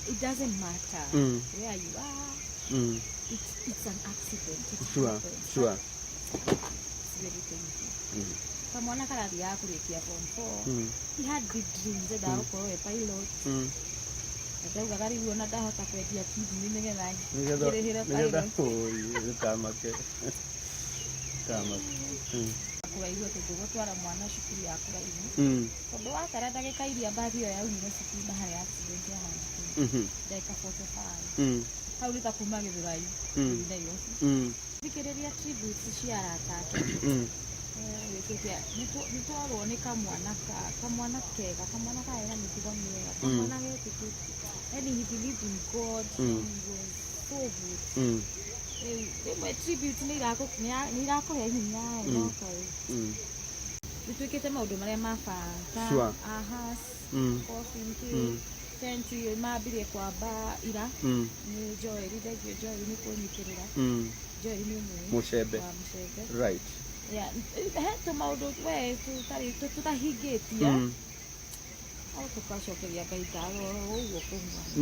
It doesn't matter where you are. It's an accident. It happens. It's very painful. Kamwana karathiaga kũrĩkia form 4. He had big dreams, endaga gũkorwo e pilot. Na ndaugaga rĩu ona ndahota kwendia kidney nĩgetha Nĩgetha ngĩrĩhĩre nĩgetha pilot. Ũi, ndũkamake. Ndũkamake. Kũraihu atĩ ndũgũtwara mwana cukuru ya kũraihu, tondũ watara ndagĩka iria mbathi ĩyo yaumire cukuru na harĩa accident yahanĩkire, ndagĩka 45. Hau nĩ ta kuma Gĩthũrai gũthiĩ Nairobi. Thikĩrĩria tributes cia arata ake. Wĩkĩte nĩtwarwo nĩ kamwana kamwana kega, kamwana karĩ na mĩtugo mĩega, kamwana getĩkĩtie, yani he believed in God. He was so good. Rĩu rĩmwe tribute nĩ irakũhe hinya. Ĩroka nĩ twĩkĩte maũndũ marĩa ma bata. Ahas coffin kĩ tent mambirie kwamba ira. Nĩ Joel, thengio Joel nĩ kũnyitĩrĩra. Joel nĩ ũmwe Mũcembe. wa Mũcembe. Yeah, he tũmaũndũ we tũtarĩ tũtahingĩtie, no tũkacokeria Ngai ngatho ũguo kũhuana.